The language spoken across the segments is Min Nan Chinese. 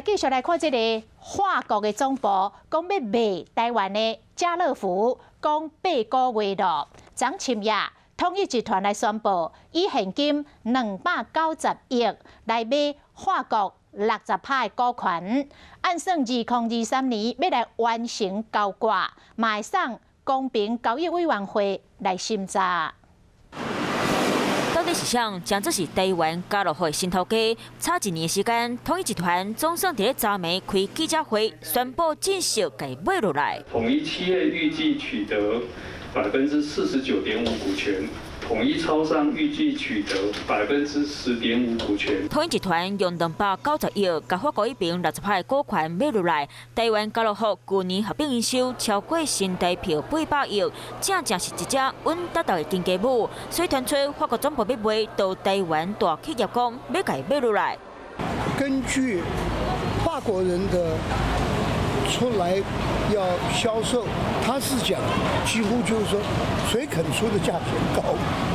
來繼續來看這个法國的總部，講欲賣台灣的家樂福，講8個月咯。昨深夜，統一集團來宣布，以現金290億來買法國60趴的股權，按算2023年欲來完成交割，嘛會送公平交易委員會來審查。到底是啥？將這是台灣家樂福的新頭家。差一年時間，統一集團總算佇咧昨暝開記者會，宣布正式共買落來。統一企業預計取得49.5%股權。統一超商預計取得10.5%股權。統一集團用290億，共法國彼邊60趴的股權買落來。台灣家樂福舊年合併營收超過新台票800億，正正是一隻穩當當的親家母。所以傳出法國總部欲賣予台灣大企業講欲共買落來。根據法國人的出來要銷售，他是講幾乎就是說，誰肯出的價錢高。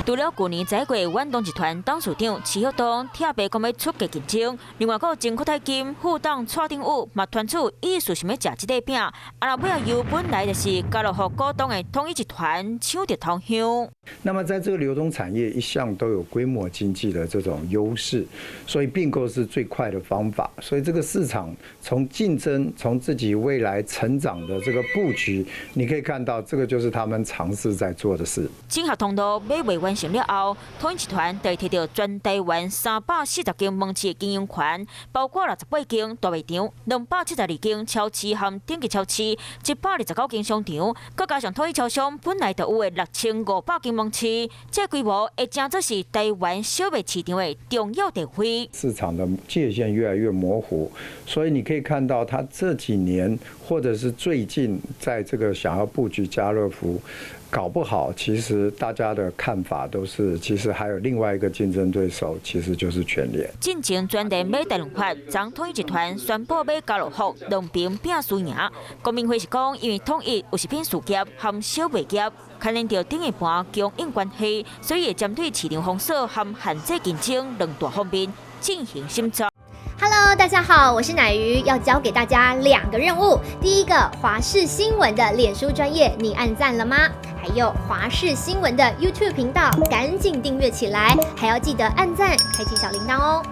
除了舊年十一月，遠東集團董事長池曉東拆白講欲出價競爭，另外閣有前國泰金副董蔡鼎武嘛傳出意思想欲食這塊餅，啊若尾仔由本來就是家樂福股東的統一集團搶著頭香。那麼在這個流通產業一向都有規模經濟的這種優勢，所以併購是最快的方法。所以這個市場從競爭，從自己未來成長的這個布局，你可以看到，這個就是他們嘗試在做的事。整合通路買賣完成了後，統一集團就會提著全台灣340間門市的經營權，包括68間大賣場、272間超市和頂級超市、129間商場，閣加上統一超商本來就有的6500間門市，這個規模會成做是台灣小賣市場的重要地位。市場的界限越來越模糊，所以你可以看到，他這幾年或者是最近，在這個想要布局家樂福，搞不好其實大家的看法都是，其實還有另外一個競爭對手，其實就是全聯。進前全聯買大潤發，昨統一集團宣布買家樂福，兩邊拼輸贏。郭明輝是講，因為統一有食品事業和小賣業，牽連著頂一盤供應關係，所以會針對市場封鎖和限制競爭兩大方面進行審查。 Hello，大家好，我是奶魚，要交給大家兩個任務。第一個，華視新聞的臉書專頁，你按讚了嗎？還有華視新聞的 YouTube 頻道，趕緊訂閱起來，還要記得按讚，開啟小鈴鐺哦。